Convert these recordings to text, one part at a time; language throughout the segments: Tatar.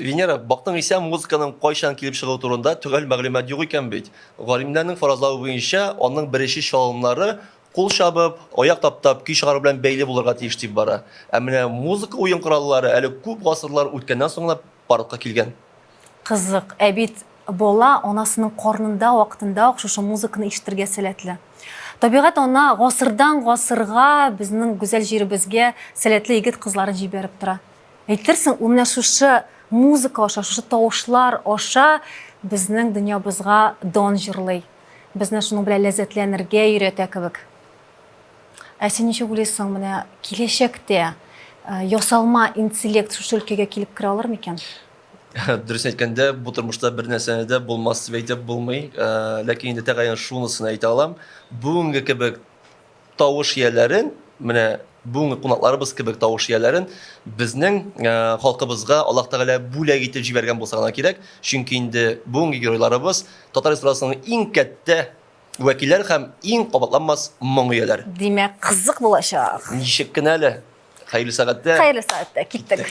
Венера, бактың исә, музыканың кайчан килеп чыгуы турында төгәл мәгълүмат юк икән бит. Галимнәрнең фаразлавы буенча, аның беренче чалымнары кул чабып, аяк таптап көй чыгару белән бәйле булырга тиеш дип бара. Ә менә музыка уен кораллары әле күп гасырлар үткәннән соң гына барлыкка килгән. Кызык, ә бит бала анасының карнында вакытында ук шушы музыканы ишетергә сәләтле. Табигать ана гасырдан-гасырга безнең гүзәл җиребезгә сәләтле егет-кызларын җибәреп тора. Әйтерсең, ул менә шушы музыка аша, шушы тавышлар аша безнең дөньябызга дан җырлый. Безне шуның белән ләззәтләнергә өйрәтә кебек. Ә син ничек уйлыйсың, менә киләчәктә ясалма интеллект шушы өлкәгә килеп керә алыр микән? Дөресен әйткәндә, бу тормышта бер нәрсәне дә булмас дип әйтеп булмый. Ләкин инде тәгаен шунысын әйтә алам. Бүгенге кебек тавыш ияләрен, менә бүгенге кунакларыбыз кебек тавыш ияләрен безнең халкыбызга Аллаһ Тәгалә бүләк итеп җибәргән булса гына кирәк. Чөнки инде бүгенге геройларыбыз татар эстрадасының иң кәттә вәкилләре һәм иң кабатланмас моң ияләре. Димәк, кызык булачак. Ничек кенә әле. Хәерле сәгатьтә. Хәерле сәгатьтә. Киттек.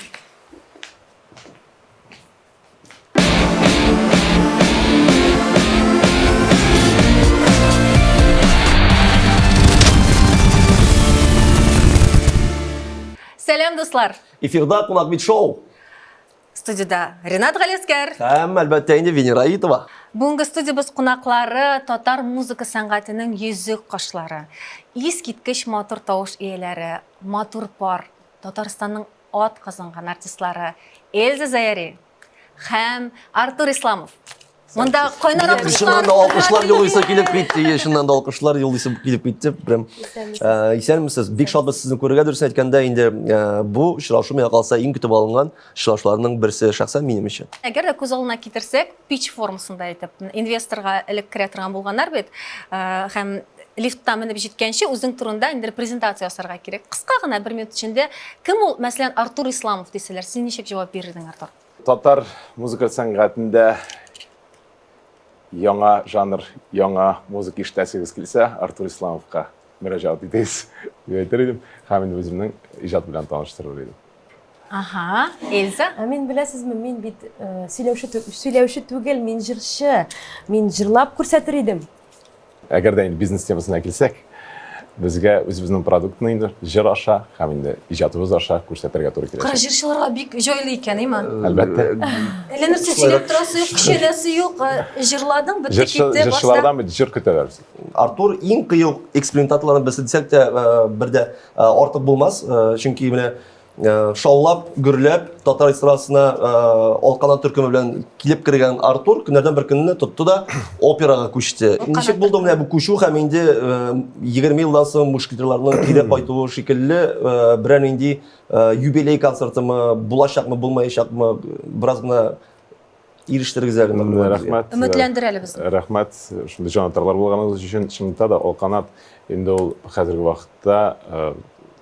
Сәлам, дуслар! Эфирда Кунак бит шоу. Студиядә Ренат Галискәр. Һәм, әлбәттә инде, Венера Аитова. Бүгенге студиябез кунаклары татар музыка сәнгатенең йөзек кашлары, искиткеч матур тавыш ияләре, матур пар, Татарстанның ат казанган артистлары Эльза Заяри һәм Артур Исламов. Монда кайнар алкышлар. Чыннан да алкышлар юлыйсы килеп китте. Чыннан да алкышлар юлыйсы килеп китте. Прям исәнмесез. Бик шатбыз сезне күрергә, дөресен әйткәндә, инде бу очрашу миңа калса иң көтеп алынган очрашуларның берсе шәхсән минем өчен. Әгәр дә күз алдына китерсәк, пич формасында итеп, инвесторга элек керә торган булганнар бит, һәм лифтта менеп җиткәнче үзең турында инде презентация ясарга кирәк. Кыска гына бер минут эчендә кем ул, мәсәлән, Артур Исламов дисәләр, син ничек җавап бирердең, Артур? Татар музыка сәнгатендә яңа жанр, яңа музыка ишетәсегез килсә, Артур Исламовка мөрәҗәгать итегез дип әйтер идем. Һәм инде үземнең иҗат белән таныштырыр идем. Ага, Эльза? Ә мин беләсезме, мин бит э, сөйләүче сөйләүче түгел, мин җырчы. Мин җырлап күрсәтер идем. Әгәр дә инде бизнес темасына килсәк, безгә үзебезнең продуктны инде җыр аша һәм инде иҗатыбыз аша күрсәтергә туры киләчәк. Кара, җырчыларга бик җайлы икән, әйме? Әлбәттә. Әллә нәрсә сөйләп торасы юк, көчәнәсе юк, җырладың, бетте китте. Җырчылардан бит җыр көтәләр. Артур иң кыю экспериментаторларның берсе дисәк тә, бер дә артык булмас, чөнки менә шаулап, гөрләп татар эстрадасына Алканат төркеме белән килеп кергән Артур көннәрдән бер көнне тотты да операга күчте. Ничек булды менә бу күчү һәм инде 20 елдан соң мушкетерларның кире кайтуы шикелле берәр нинди юбилей концертымы булачакмы, булмаячакмы, бераз гына ирештерегез әле мәгълүмат. Рәхмәт. Өметләндер әле безне. Рәхмәт, шундый җанатарлар булганыгыз өчен. Чынлыкта да Алканат инде ул хәзерге вакытта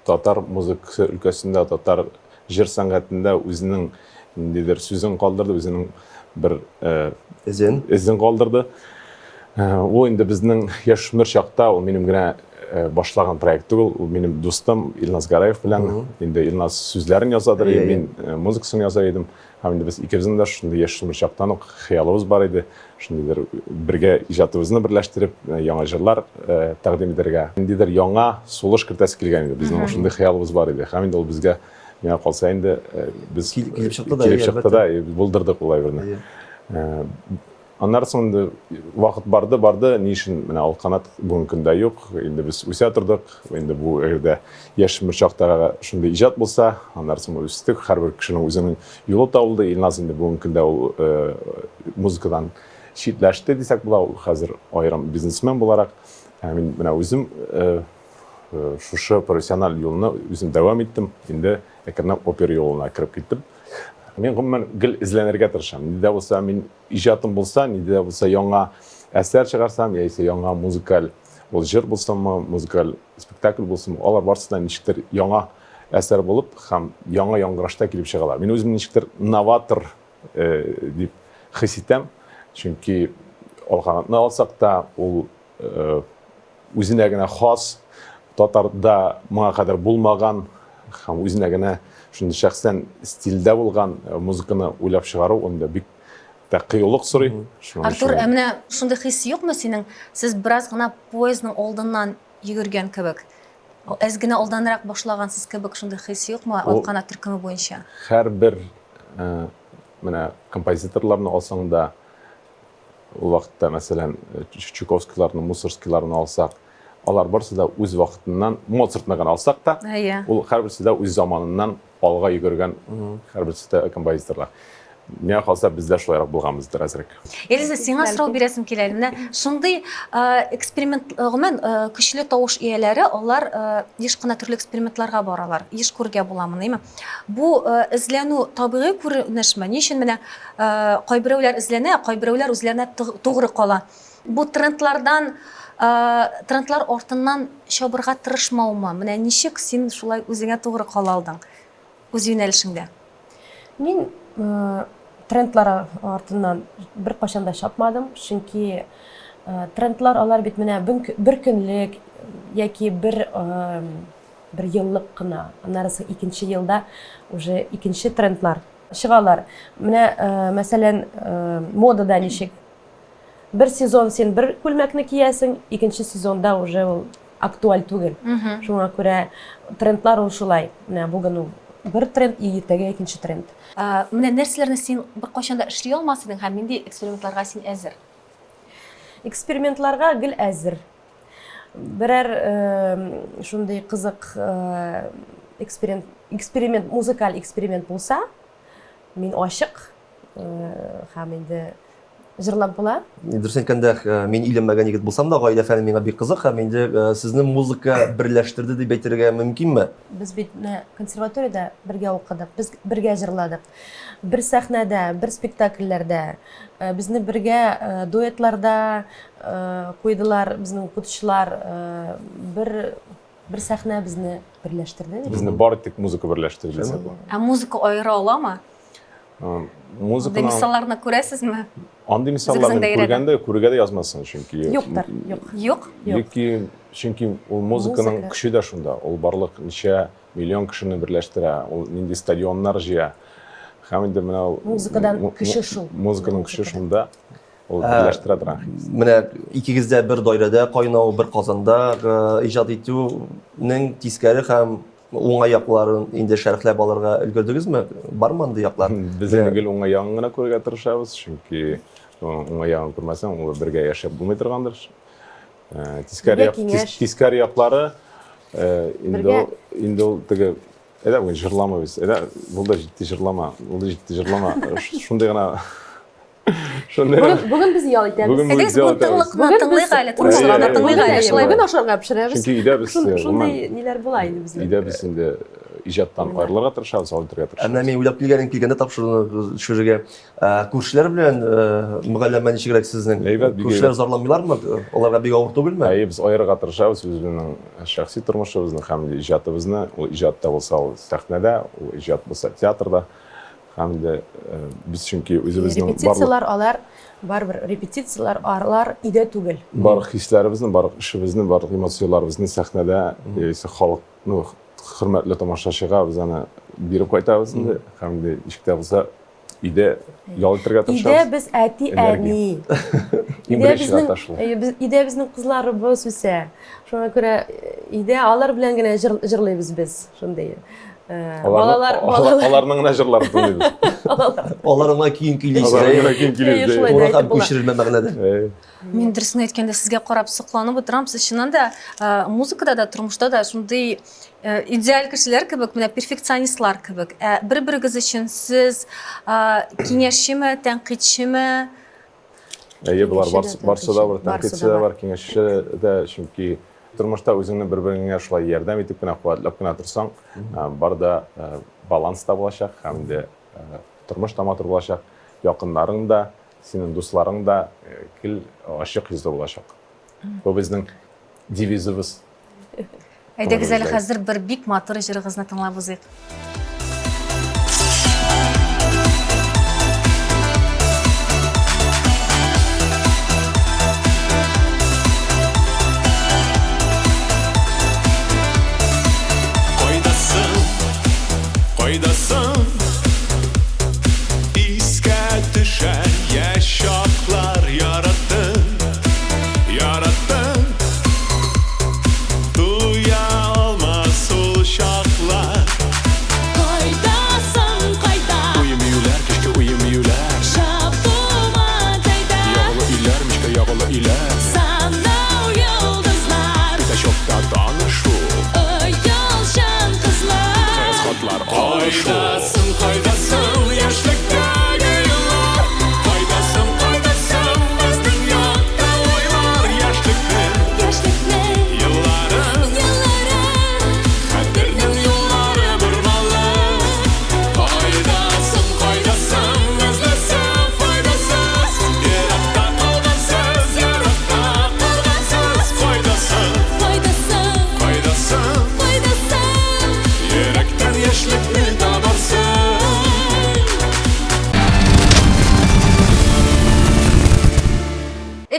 татар музыкасы өлкәсендә, татар җыр сәнгатендә үзенең ниндидер сүзен калдырды, үзенең бер эзен эзен калдырды. Ул инде безнең яшүсмер чакта, ул минем генә башлаган проект түгел, ул минем дустым Илназ Гараев белән. Инде Илназ сүзләрен язадыр, мин музыкасын яза идем. Һәм инде без икебезнең дә шундый яшүсмер чактан ук хыялыбыз бар иде, шундыйдыр бергә иҗатыбызны берләштереп, яңа җырлар тәкъдим итәргә. Ниндидер яңа сулыш кертәсе килгән иде. Безнең шундый хыялыбыз бар иде. Һәм инде ул безгә, миңа калса инде, без килеп чыкты да, килеп чыкты да, булдырдык ул әйберне. Аннары соң инде вакыт барды, барды, ни өчен менә ул канат бүгенге көндә юк, инде без үсә тордык, инде бу әгәр дә яшь чактагы шундый иҗат булса, аннары соң үстек, һәрбер кешенең үзенең юлы табылды. Илназ инде бүгенге көндә ул музыкадан читләште дисәк була, ул хәзер аерым бизнесмен буларак. Ә мин менә үзем шушы профессиональ юлны үзем дәвам иттем, инде әкренләп опера юлына кереп киттем. Мин гомумән гел эзләнергә тырышам. Нинди дә булса мин иҗатым булса, нинди дә булса яңа әсәр чыгарсам, яисә яңа музыкаль, ул җыр булсынмы, музыкаль спектакль булсынмы, алар барысы да ничектер яңа әсәр булып һәм яңа яңгырашта килеп чыгалар. Мин үземне ничектер новатор э, дип хис итәм, чөнки Алханатны алсак та, ул э, үзенә генә хас, татарда моңа кадәр булмаган һәм үзенә генә шундый шәхсән стильдә булган музыканы уйлап чыгару ул инде бик тә кыюлык сорый. Артур, ә менә шундый хис юкмы синең? Сез бераз гына поездның алдыннан йөгергән кебек. Әз генә алданрак башлагансыз кебек шундый хис юкмы Алканат төркеме буенча? Һәрбер менә композиторларны алсаң да, ул вакытта, мәсәлән, Чайковскийларны, Мусоргскийларны алсак, алар барысы да үз вакытыннан, Моцартны гына алсак та, ул һәрберсе дә үз заманыннан алга йөгергән һәрберсе дә композиторлар. Миңа калса, без дә шулайрак булганбыздыр әзрәк. Эльза, сиңа сорау бирәсем килә әле. Менә шундый эксперимент, гомумән, көчле тавыш ияләре, алар еш кына төрле экспериментларга баралар. Еш күрергә була моны, әйме? Бу эзләнү табигый күренешме? Ни өчен менә кайберәүләр эзләнә, кайберәүләр үзләренә тугры кала? Бу трендлардан, трендлар артыннан чабырга тырышмаумы? Менә ничек син шулай үзеңә тугры кала алдың? Үз юнәлешеңдә. Мин трендлар артыннан беркайчан да чапмадым, чөнки трендлар алар бит менә бер көнлек яки бер бер еллык кына. Аннары соң икенче елда уже икенче трендлар чыгалар. Менә, мәсәлән, модада ничек Бер сезон син бер күлмәкне киясең, икенче сезонда уже ул актуаль түгел. Шуңа күрә трендлар ул шулай. Менә бүген ул бер тренд, иртәгә икенче тренд. Менә нәрсәләрне син беркайчан да эшли алмас идең һәм нинди экспериментларга син әзер? Экспериментларга гел әзер. Берәр шундый кызык эксперимент, эксперимент, музыкаль эксперимент булса, мин ачык һәм инде җырлап була. Дөрес әйткәндә, мин өйләнмәгән егет булсам да, гаилә фәне миңа бик кызык һәм инде сезне музыка берләштерде дип әйтергә мөмкинме? Без бит менә консерваториядә бергә укыдык, без бергә җырладык. Бер сәхнәдә, бер спектакльләрдә, безне бергә дуэтларда куйдылар безнең укытучылар, бер бер сәхнә безне берләштерде. Безне бары тик музыка берләштерде дисәк була. Ә музыка аера аламы? Музыканы... Андый мисалларны күрәсезме? Андый мисалларны күргәндә, күрергә дә язмасын, чөнки... Юктыр, юк. Юк? Юк. Чөнки ул музыканың көче дә шунда. Ул барлык ничә миллион кешене берләштерә, ул нинди стадионнар җыя. Һәм инде менә ул... Музыкадан көче шул. Музыканың көче шунда. Ул берләштерә торган хис. Менә икегез дә бер даирәдә кайнау, бер казанда иҗат итүнең тискәре һәм уңай якларын инде шәрехләп алырга өлгердегезме? Бармы андый яклар? Без инде гел уңай ягын гына күрергә тырышабыз, чөнки уңай ягын күрмәсәң, ул бергә яшәп булмый торгандыр. Тискәре як, тискәре яклары инде инде ул теге әйдә бүген җырламыйбыз, әйдә булды җитте җырлама, булды җитте җырлама. Шундый гына. Шундый. Бүген, бүген без ял итәбез. Бүген без ял итәбез. Бүген тыңлыйк әле, тынычлыкны тыңлыйк әле. Шулай бүген ашарга пешерәбез. Чөнки өйдә без шундый ниләр була инде безнең. Өйдә без инде иҗаттан аерылырга тырышабыз, ял итәргә тырышабыз. Ә менә мин уйлап килгәнем килгәндә тапшыруны төшерергә. Күршеләр белән мөгалләмә ничегрәк сезнең? Әйбәт, бик Күршеләр зарланмыйлармы? Аларга бик авыр түгелме? Әйе, без аерырга тырышабыз үзебезнең шәхси тормышыбызны һәм иҗатыбызны. Ул иҗатта булса, ул сәхнәдә, ул иҗат булса театрда. Һәм инде без чөнки үзебезнең репетицияләр алар барыбер репетицияләр алар өйдә түгел. Барлык хисләребезне, барлык эшебезне, барлык эмоцияләребезне сәхнәдә яисә халык, ну, хөрмәтле тамашачыга без аны биреп кайтабыз инде. Һәм инде ничек тә булса өйдә ял итәргә тырышабыз. Өйдә без әти-әни. Өйдә безнең өйдә безнең кызларыбыз үсә. Шуңа күрә өйдә алар белән генә җырлыйбыз без шундый. Балалар, балалар. Аларның гына җырларын тыңлыйбыз. Алар гына көен көйлисез. Алар гына көен көйлибез. Туры һәм күчерелмә мәгънәдә. Мин дөресен әйткәндә сезгә карап сокланып утырам. Сез чыннан да музыкада да, тормышта да шундый идеаль кешеләр кебек, менә перфекционистлар кебек. Ә бер-берегез өчен сез киңәшчеме, тәнкыйтьчеме? Әйе, болар барсы да бар, тәнкыйтьче дә бар, киңәшче дә, чөнки тормышта үзеңне бер-береңә шулай ярдәм итеп кенә, куәтләп кенә торсаң, бар да баланста булачак һәм инде тормыш та матур булачак, якыннарың да, синең дусларың да гел ачык йөзле булачак. Бу безнең девизыбыз. Әйдәгез әле хәзер бер бик матур җырыгызны тыңлап узыйк. Кайдасың? Кайда?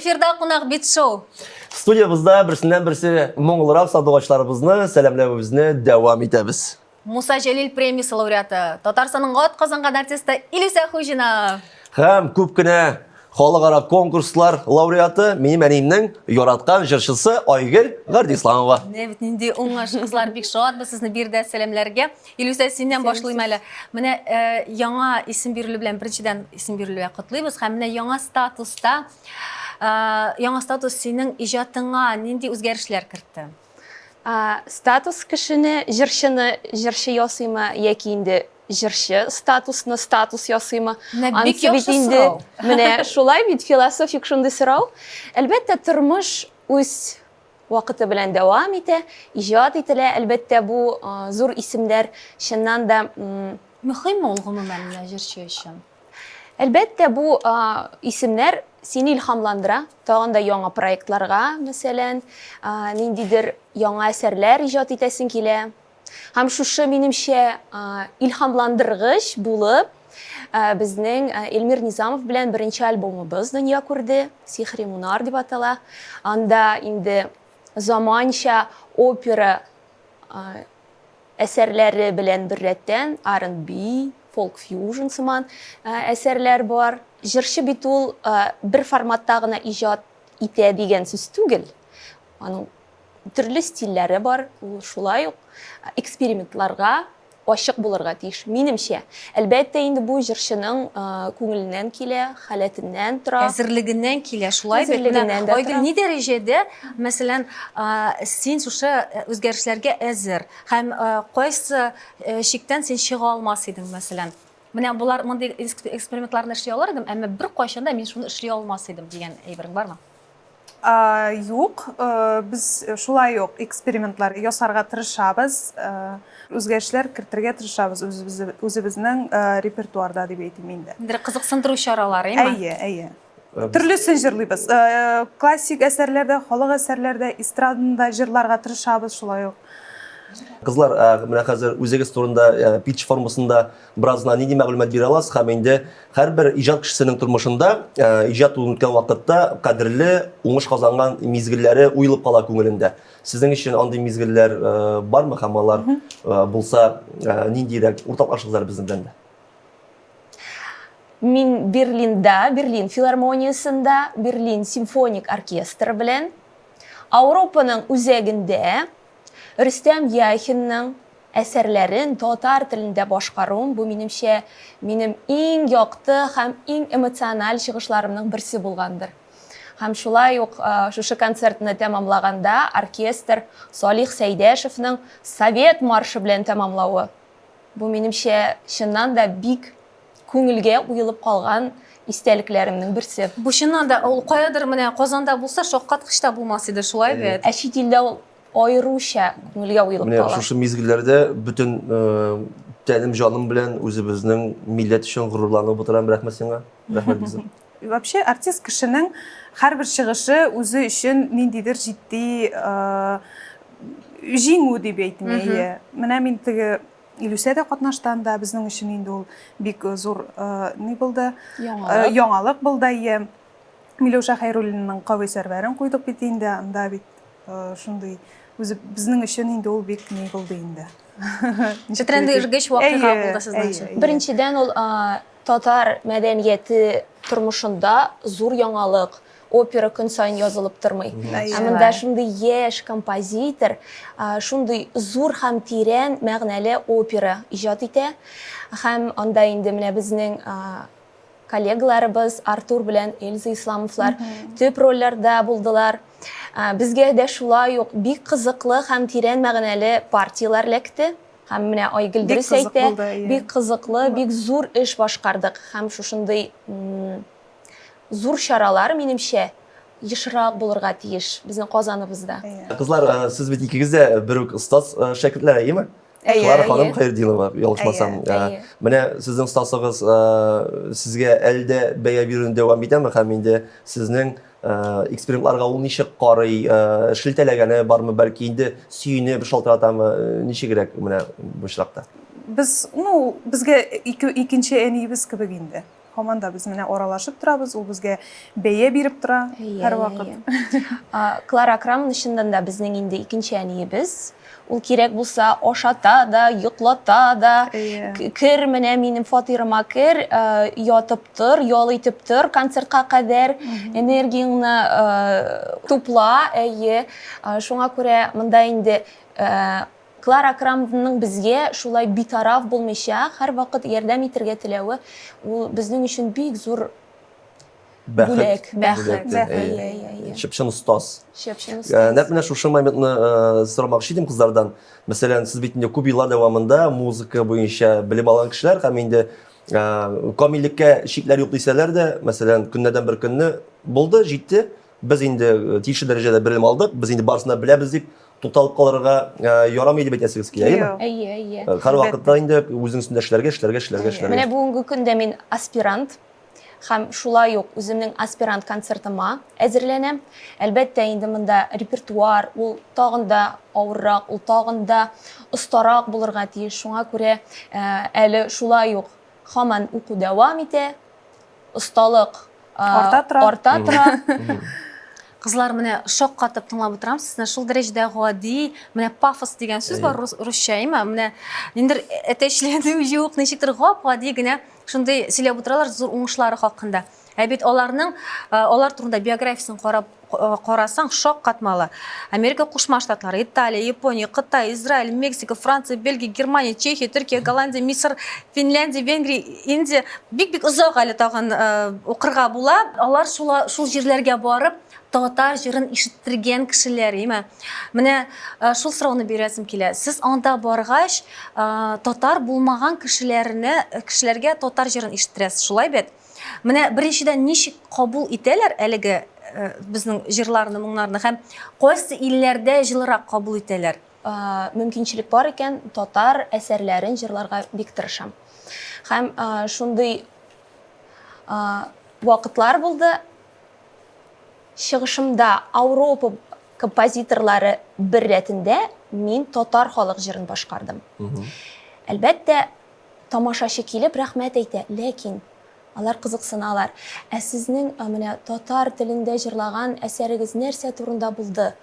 Эфирда кунак бит шоу. Студиябызда берсеннән берсе моңлырак сандугачларыбызны сәламләвебезне дәвам итәбез. Муса Җәлил премиясе лауреаты, Татарстанның атказанган артисты Илүсә Хуҗина. Һәм күп кенә халыкара конкурслар лауреаты, минем әниемнең яраткан җырчысы Айгөл Гардисламова. Менә бит нинди уңыш, кызлар, бик шатбыз сезне биредә сәламләргә. Илүсә, синнән башлыйм әле. Менә э, яңа исем бирелү белән беренчедән исем бирелүгә котлыйбыз һәм менә яңа статуста э, яңа статус синең иҗатыңа нинди үзгәрешләр кертте? Статус кешене, җырчыны җырчы ясыймы яки инде җырчы статусны статус ясыймы? Менә бик яхшы сорау. Менә шулай бит философик шундый сорау. Әлбәттә, тормыш үз вакыты белән дәвам итә, иҗат ителә. Әлбәттә, бу зур исемнәр чыннан да Мөһимме ул гомумән менә җырчы өчен? Әлбәттә, бу исемнәр сине илһамландыра, тагын да яңа проектларга, мәсәлән, ниндидер яңа әсәрләр иҗат итәсең килә. Һәм шушы, минемчә, илһамландыргыч булып, безнең Эльмир Низамов белән беренче альбомыбыз дөнья күрде, Сихри Мунар дип атала. Анда инде заманча опера Әсәрләре белән беррәттән R&B, фолк-фьюжн сыман әсәрләр бар. Җырчы бит ул бер форматта гына иҗат итә дигән сүз түгел. Аның төрле стильләре бар, ул шулай ук экспериментларга ачык булырга тиеш, минемчә. Әлбәттә инде бу җырчының күңеленнән килә, халәтеннән тора. Әзерлегеннән килә, шулай бит. Менә Айгөл, ни дәрәҗәдә, мәсәлән, син шушы үзгәрешләргә әзер һәм кайсы чиктән син чыга алмас идең, мәсәлән? Менә болар мондый экспериментларны эшли алыр идем, әмма беркайчан да мин шуны эшли алмас идем дигән әйберең бармы? Юк, без шулай ук экспериментлар ясарга тырышабыз, үзгәрешләр кертергә тырышабыз үзебезнең репертуарда дип әйтим инде. Ниндидер кызыксындыру чаралары, әйеме? Әйе, әйе. Төрлесен җырлыйбыз. Классик әсәрләр дә, халык әсәрләр дә, эстраданы да җырларга тырышабыз шулай ук. Кызлар, менә хәзер үзегез турында питч формасында бераз гына нинди мәгълүмат бирә аласыз һәм инде һәрбер иҗат кешесенең тормышында иҗат юлын үткән вакытта кадерле уңыш казанган мизгелләре уелып кала күңелендә. Сезнең өчен андый мизгелләр бармы һәм алар булса ниндирәк уртаклашыгыз әле безнең белән дә? Мин Берлинда, Берлин филармониясендә, Берлин симфоник оркестры белән Ауропаның үзәгендә Рөстәм Яхинның әсәрләрен татар телендә башкаруым, бу, минемчә, минем иң якты һәм иң эмоциональ чыгышларымның берсе булгандыр. Һәм шулай ук шушы концертны тәмамлаганда оркестр Салих Сәйдәшевның Совет маршы белән тәмамлавы, бу, минемчә, чыннан да бик күңелгә уелып калган истәлекләремнең берсе. Бу чыннан да ул каядыр менә Казанда булса, шаккаткыч та булмас иде, шулай бит? Ә чит илдә ул аеруча күңелгә уелып кала. Менә шушы мизгелләрдә бөтен тәнем, җаным белән үзебезнең милләт өчен горурланып утырам. Рәхмәт сиңа. Рәхмәт бик зур. Вообще артист кешенең һәрбер чыгышы үзе өчен ниндидер җитди җиңү дип әйтим. Әйе. Менә мин теге Илүсә дә катнашты анда, безнең өчен инде ул бик зур ни булды? Яңалык. Яңалык булды, әйе. Миләүшә Хәйруллинаның Кавый Сәрвәрен куйдык бит инде, анда бит шундый үзе безнең өчен инде ул бик ни булды инде. Тетрәндергеч вакыйга булды сезнең өчен. Беренчедән ул татар мәдәнияте тормышында зур яңалык. Опера көн саен язылып тормый. Ә монда шундый яшь композитор, шундый зур һәм тирән мәгънәле опера иҗат итә. Һәм анда инде менә безнең коллегаларыбыз Артур белән Эльза Исламовлар төп рольләрдә булдылар. Безгә дә шулай ук бик кызыклы һәм тирән мәгънәле партияләр эләкте. Һәм менә Айгөл дөрес әйтә, бик кызыклы, бик зур эш башкардык. Һәм шушындый зур чаралар, минемчә, ешрак булырга тиеш безнең Казаныбызда. Кызлар, сез бит икегез дә бер үк остаз шәкертләре, әйеме? Әйе. Клара ханым Хәйретдинова, ялгышмасам. Менә сезнең остазыгыз сезгә әле дә бәя бирүне дәвам итәме һәм инде сезнең экспериментларга ул ничек карый, шелтәләгәне бармы, бәлки инде сөенеп шалтыратамы, ничегрәк менә бу очракта? Без, ну, безгә икенче әниебез кебек инде. Һаман да без менә аралашып торабыз, ул безгә бәя биреп тора һәрвакыт. Клара Акрамовна чыннан да безнең инде икенче әниебез. Ул кирәк булса ашата да, йоклата да. Кер менә минем фатирыма кер, э, ятып тор, ял итеп тор концертка кадәр, энергияңне э, тупла, әйе. Э, шуңа күрә монда инде Клара Акрамовнаның безгә шулай битараф булмыйча, һәрвакыт ярдәм итергә теләве, ул безнең өчен бик зур Бәхет. Бүләк. Бәхет. Чып-чын остаз. Чып-чын остаз. Нәкъ менә шушы моментны сорамакчы идем кызлардан. Мәсәлән, сез бит инде күп еллар дәвамында музыка буенча белем алган кешеләр һәм инде камиллеккә чикләр юк дисәләр дә, мәсәлән, көннәрдән бер көнне булды, җитте. Без инде тиешле дәрәҗәдә белем алдык, без инде барысын да беләбез дип тукталып калырга ярамый дип әйтәсегез килә, әйеме? Әйе, әйе. Һәрвакытта инде үзең өстендә эшләргә, эшләргә, эшләргә, эшләргә. Менә бүгенге көндә мин аспирант һәм шулай ук үземнең аспирант концертыма әзерләнәм. Әлбәттә, инде монда репертуар ул тагын да авыррак, ул тагын да остарак булырга тиеш. Шуңа күрә әле шулай ук һаман уку дәвам итә. Осталык арта тора. Арта тора. Кызлар, менә шаккатып тыңлап утырам сезне. Шул дәрәҗәдә гади, менә пафос дигән сүз бар русча, әйме? Менә ниндер әтәчләнү юк, ничектер гап-гади генә шундый сөйләп утыралар зур уңышлары хакында. Ә бит аларның, алар турында биографиясен карап карасаң, шаккатмалы. Америка Кушма Штатлары, Италия, Япония, Кытай, Израиль, Мексика, Франция, Бельгия, Германия, Чехия, Төркия, Голландия, Мисыр, Финляндия, Венгрия, Индия. Бик-бик озак әле тагын укырга була. Алар шул, шул җирләргә барып, татар җырын ишеттергән кешеләр, име? Менә шул сорауны бирәсем килә. Сез анда баргач, татар булмаган кешеләрне, кешеләргә татар җырын ишеттерәсез, шулай бит? Менә беренчедән ничек кабул итәләр әлеге э, безнең җырларны, моңнарны һәм кайсы илләрдә җылырак кабул итәләр? Э, мөмкинчелек бар икән, татар әсәрләрен җырларга бик тырышам. Һәм э, шундый вакытлар булды, чыгышымда Ауропа композиторлары бер рәтендә мин татар халык җырын башкардым. Әлбәттә, Тамашачы килеп рәхмәт әйтә, ләкин алар кызыксыналар, ә сезнең менә татар телендә җырлаган әсәрегез нәрсә турында булды?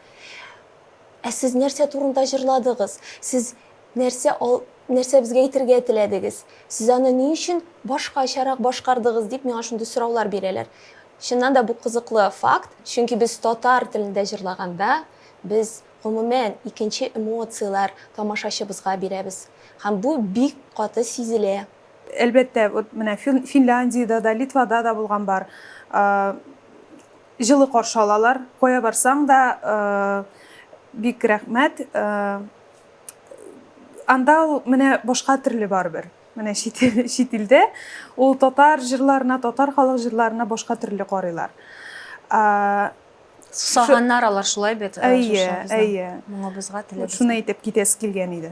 Ә сез нәрсә турында җырладыгыз? Сез нәрсә ал, нәрсә безгә әйтергә теләдегез? Сез аны ни өчен башкачарак башкардыгыз? дип миңа шундый сораулар бирәләр. Чыннан да бу кызыклы факт, чөнки без татар телендә җырлаганда, без Гомумән, икенче эмоцияләр тамашачыбызга бирәбез. Һәм бу бик каты сизелә. Әлбәттә, вот менә Финляндиядә дә, Литвада да булган бар. Җылы каршы алалар. Кая барсаң да, бик рәхмәт. Анда ул менә башка төрле барыбер. Менә чит, чит илдә ул татар җырларына, татар халык җырларына башка төрле карыйлар. Сусаганнар алар шулай бит. Э, әйе, әйе. Моңыбызга, телебезгә. Шуны әйтеп китәсе килгән иде.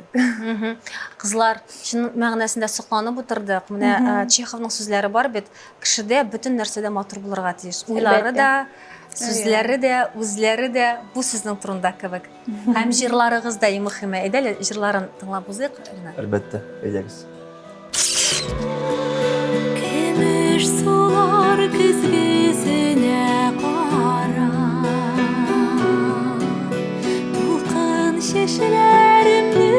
Кызлар, чын мәгънәсендә сокланып утырдык. Менә э, Чеховның сүзләре бар бит. Кешедә бөтен нәрсә дә матур булырга тиеш. Уйлары да, сүзләре дә, үзләре дә бу сезнең турында кебек. Һәм җырларыгыз да иң мөхиме. Әйдә әле җырларын тыңлап узыйк, Рина. Әлбәттә, әйдәгез. Көмеш сулар көзгесенә карап, Дулкын чәчләремне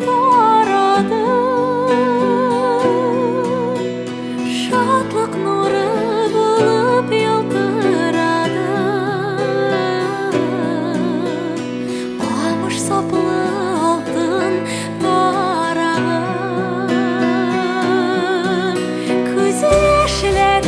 тарады. Шатлык нуры булып ялтырады. Камыш саплы алтын тарагым. Күз яшьләр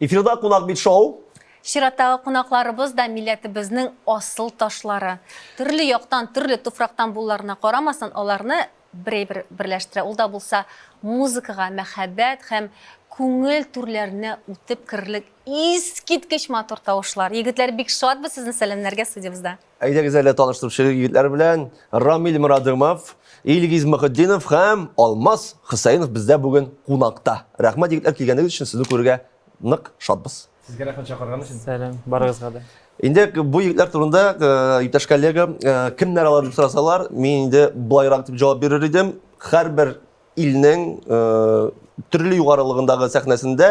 Эфирда Кунак бит шоу. Чираттагы кунакларыбыз да милләтебезнең асыл ташлары. Төрле яктан, төрле туфрактан булуларына карамастан, аларны бер әйбер берләштерә. Ул да булса музыкага мәхәббәт һәм күңел түрләренә үтеп керерлек искиткеч матур тавышлар. Егетләр, бик шатбыз сезне сәламнәргә студиябездә. Әйдәгез әле таныштырып чыгыйк егетләр белән. Рамил Морадымов, Илгиз Мөхетдинов һәм Алмаз Хөсәенов бездә бүген кунакта. Рәхмәт егетләр килгәнегез өчен, сезне күрергә нык шатбыз. Сезгә рәхмәт чакырган өчен. Сәлам, барыгызга да. Инде бу егетләр турында э, иптәш коллега, э, кемнәр алар дип сорасалар, мин инде былайрак дип җавап бирер идем. Һәрбер илнең э, төрле югарылыгындагы сәхнәсендә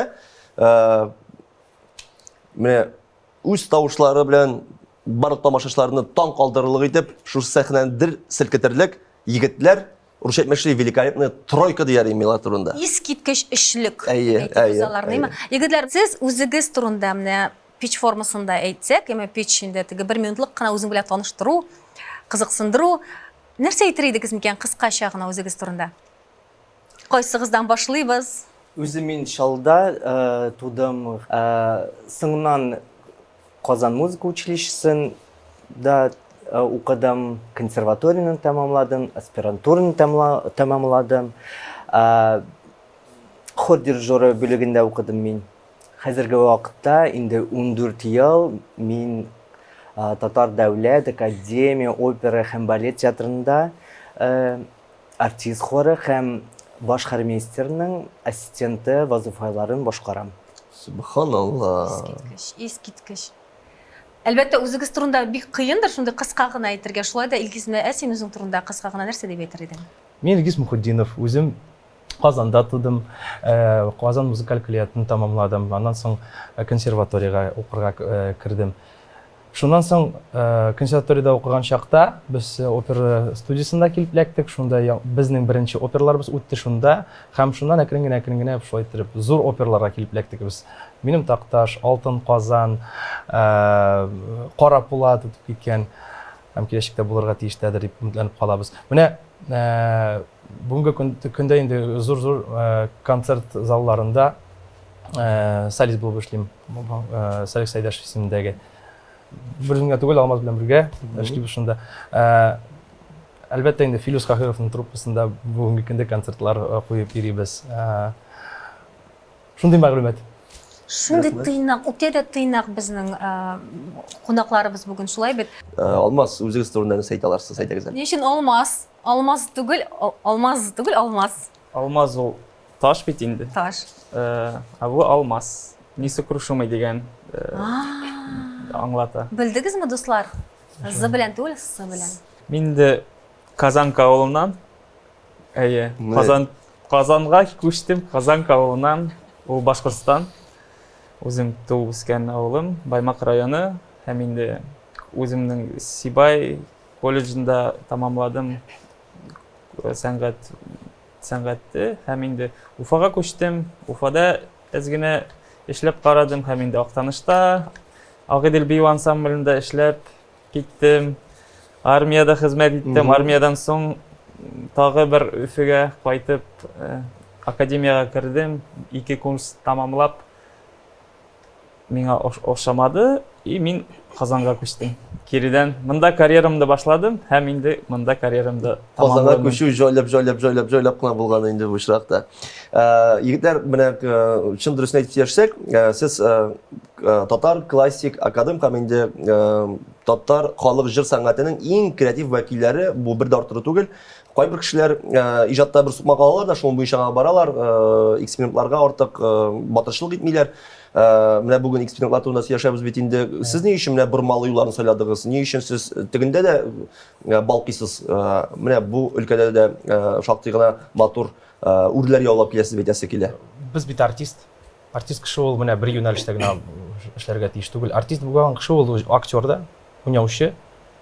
менә үз тавышлары белән барлык тамашачыларны таң калдырырлык итеп, шушы сәхнәне дер селкетерлек егетләр, русча әйтмешли, великолепная тройка дияр идем алар турында. Искиткеч өчлек. Әйе, әйе, әйе. Егетләр, сез үзегез турында менә пич формасында әйтсәк, яме пич инде теге бер минутлык кына үзең белән таныштыру, кызыксындыру. Нәрсә әйтер идегез микән кыскача гына үзегез турында? Кайсыгыздан башлыйбыз? Үзем мин Чаллыда тудым. Соңыннан Казан музыка училищесын да укыдым, консерваторияне тәмамладым, аспирантураны тәмамладым. Хор дирижеры бүлегендә укыдым мин. Хәзерге вакытта инде 14 ел мин Татар дәүләт академия опера һәм балет театрында Артист хоры һәм баш хормейстерның ассистенты вазыйфаларын башкарам. Сөбханалла! Искиткеч, искиткеч. Әлбәттә, үзегез турында бик кыендыр шундый кыска гына әйтергә. Шулай да, Илгиз, менә ә син үзең турында кыска гына нәрсә дип әйтер идең? Мин Илгиз Мөхетдинов, үзем Казанда тудым, Казан музыкаль көллиятен тәмамладым, аннан соң консерваториягә укырга кердем. Шуннан соң консерваториядә укыган чакта без опера студиясендә килеп эләктек. Шунда безнең беренче операларыбыз үтте шунда. Һәм шуннан әкрен генә, әкрен генә шулай иттереп зур операларга килеп эләктек без. Минем Такташ, Алтын Казан, Кара Пулат үтеп киткән һәм киләчәктә булырга тиештәдер дип өметләнеп калабыз. Менә бүгенге көндә инде зур-зур концерт залларында солист булып эшлим. Салих Сәйдәшев исемендәге. Бер генә түгел, Алмаз белән бергә эшлибез шунда. Әлбәттә инде Филүс Каһировның труппасында бүгенге көндә концертлар куеп йөрибез. Шундый мәгълүмат. Шундый тыйнак, үтә дә тыйнак безнең кунакларыбыз бүген, шулай бит? Алмаз, үзегез турында нәрсә әйтә аларсыз, әйтегез әле. Ни өчен Алмаз? Алмаз түгел, Алмаз түгел, Алмаз. Алмаз ул Таш бит инде. Таш. Ә бу алмаз. Несокрушимый дигән аңлата. Белдегезме, дуслар? З белән түгел, С белән. Мин инде Казанка авылыннан. Әйе, Казан Казанга күчтем, Казанка авылыннан. Ул Башкортстан. Үзем туып үскән авылым, Баймак районы һәм инде үземнең Сибай колледжында тамамладым сәнгать сәнгатьте һәм инде Уфага күчтем. Уфада әз генә эшләп карадым һәм инде Актанышта Агыйдел бию ансамблендә эшләп киттем. Армиядә хезмәт иттем. Армиядән соң тагы бер Өфегә кайтып, э, академиягә кердем. Ике курс тамамлап, миңа ошамады и мин Казанга күчтем. Киредән монда карьерамны башладым һәм инде монда карьерамны Казанга күчү җайлап, җайлап, җайлап, җайлап кына булган инде бу очракта. Э, егетләр, менә э, чын дөресен әйтеп сөйләшсәк, э, сез татар классик академ һәм инде татар халык җыр сәнгатенең иң креатив вәкилләре, бу бер дә арттыру түгел. Кайбер кешеләр иҗатта бер сукмак алалар да, шуның буенча гына баралар, экспериментларга артык батырчылык итмиләр. Менә бүген экспериментлар турында сөйләшәбез бит инде. Сез ни өчен менә бормалы юлларны сайладыгыз? Ни өчен сез тегендә дә балкыйсыз? Менә бу өлкәдә дә шактый гына матур үрләр яулап киләсез дип әйтәсе килә. Без бит артист. Артист кеше ул менә бер юнәлештә генә эшләргә тиеш түгел. Артист булган кеше ул актер да, уйнаучы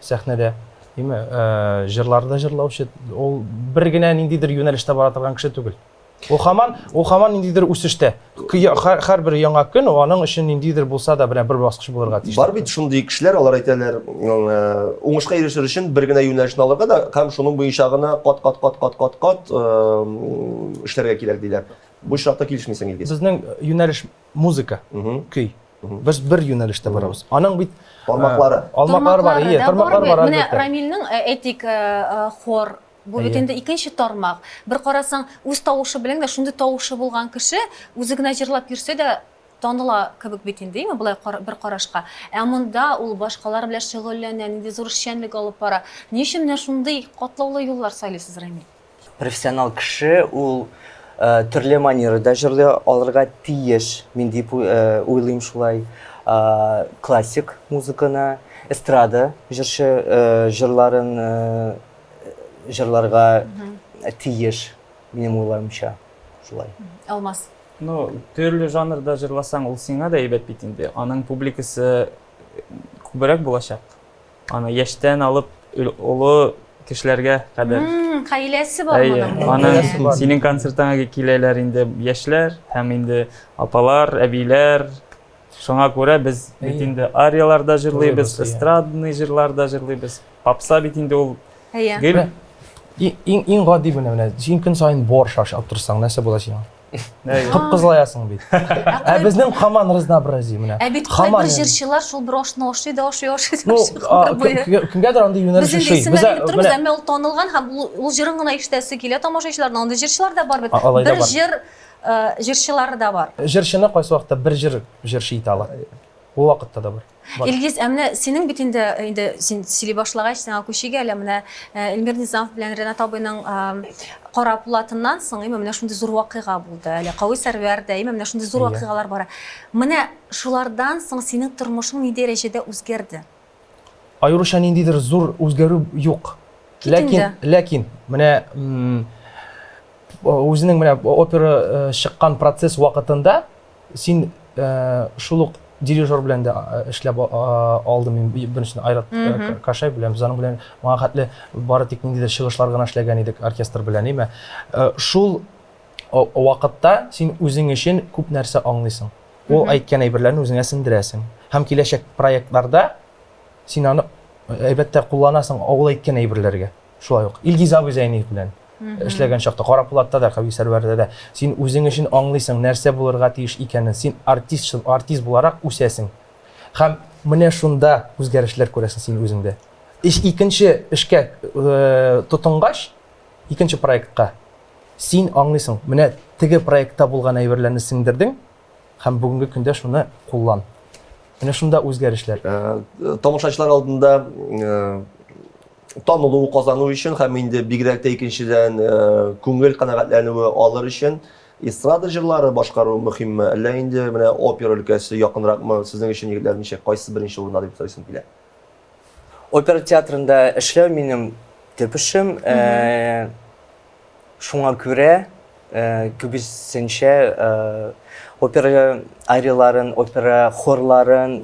сәхнәдә, димме, җырлар да җырлаучы. Ул бер генә ниндидер юнәлештә бара торган кеше түгел. Ул һаман, ул һаман ниндидер үсештә. Һәрбер яңа көн ул аның өчен ниндидер булса да менә бер баскыч булырга тиеш. Бар бит шундый кешеләр, алар әйтәләр, уңышка ирешер өчен бер генә юнәлешне алырга да һәм шуның буенча гына кат-кат-кат-кат-кат-кат эшләргә кирәк диләр. Бу очракта килешмисең, Илгиз. Безнең юнәлеш музыка, көй. Без бер юнәлештә барабыз. Аның бит тармаклары. Алмаклары бар, ие, тармаклары бар. Менә Рамилнең, әйтик, хор Бу бит инде икенче тармак. Бер карасаң, үз тавышы белән дә шундый тавышы булган кеше үзе генә җырлап йөрсә дә таныла кебек бит инде, әйме, болай бер карашка. Ә монда ул башкалар белән шөгыльләнә, нинди зур эшчәнлек алып бара. Ни өчен менә шундый катлаулы юллар сайлыйсыз, Рамил? Профессионал кеше ул төрле манерада җырлый алырга тиеш, мин дип уйлыйм шулай. Классик музыканы, эстрада җырчы җырларын җырларга тиеш, минем уйлавымча, шулай. Алмаз. Ну, төрле жанрда җырласаң, ул сиңа да әйбәт бит инде. Аның публикасы күбрәк булачак. Аны яшьтән алып олы кешеләргә кадәр. Гаиләсе бар моның. Аның синең концертыңа киләләр инде яшьләр һәм инде апалар, әбиләр. Шуңа күрә без бит инде ариялар да җырлыйбыз, эстрадный җырлар да җырлыйбыз. Попса бит инде ул гел Иң иң гади менә менә син көн саен борщ ашап торсаң, нәрсә була сиңа? Кып-кызылаясың бит. Ә безнең һаман разнообразие менә. Ә бит кайбер җырчылар шул бер ашны ашый да ашый, ашый да Ну, кемгәдер андый юнәлеш ошый. Без инде торабыз, әмма ул танылган һәм ул җырын гына ишетәсе килә тамашачыларның. Андый җырчылар да бар бит. Бер җыр җырчылары да бар. Җырчыны кайсы вакытта бер җыр җырчы итә ала. Ул вакытта да бар. Илгиз, ә менә синең бит инде, инде син сөйли башлагач, сиңа күчик әле, менә Эльмир Низамов белән Ренат абыйның Кара пулатыннан соң, әйме, менә шундый зур вакыйга булды. Әле Кави Сәрвәр дә, әйме, менә шундый зур вакыйгалар бара. Менә шулардан соң синең тормышың ни дәрәҗәдә үзгәрде? Аеруча ниндидер зур үзгәрү юк. Ләкин, ләкин менә үзенең менә опера чыккан процесс вакытында син шул ук дирижер белән дә эшләп алдым мин беренчедән Айрат Кашаев белән без аның белән моңа хәтле бары тик ниндидер чыгышлар гына эшләгән идек оркестр белән име шул вакытта син үзең өчен күп нәрсә аңлыйсың ул әйткән әйберләрне үзеңә сеңдерәсең һәм киләчәк проектларда син аны әлбәттә кулланасың ул әйткән әйберләргә Шулай ук Илгиз абый Зәйниев белән эшләгән чакта, Кара Пулатта да, Кави Сәрвәрдә дә син үзең өчен аңлыйсың, нәрсә булырга тиеш икәнен. Син артист, артист буларак үсәсең. Һәм менә шунда үзгәрешләр күрәсең син үзеңдә. Эш икенче эшкә э, тотынгач, икенче проектка син аңлыйсың, менә теге проектта булган әйберләрне сеңдердең һәм бүгенге көндә шуны куллан. Менә шунда үзгәрешләр. Э, тамашачылар алдында э, танылу казану өчен һәм инде бигрәк тә икенчедән э, күңел канәгатьләнүе алыр өчен эстрада җырлары башкару мөһимме, әллә инде менә опера өлкәсе якынракмы сезнең өчен, егетләр, ничек, кайсысы беренче урында дип сорыйсым килә? Опера театрында эшләү минем төп эшем. Э, шуңа күрә э, күбесенчә опера арияларын, опера хорларын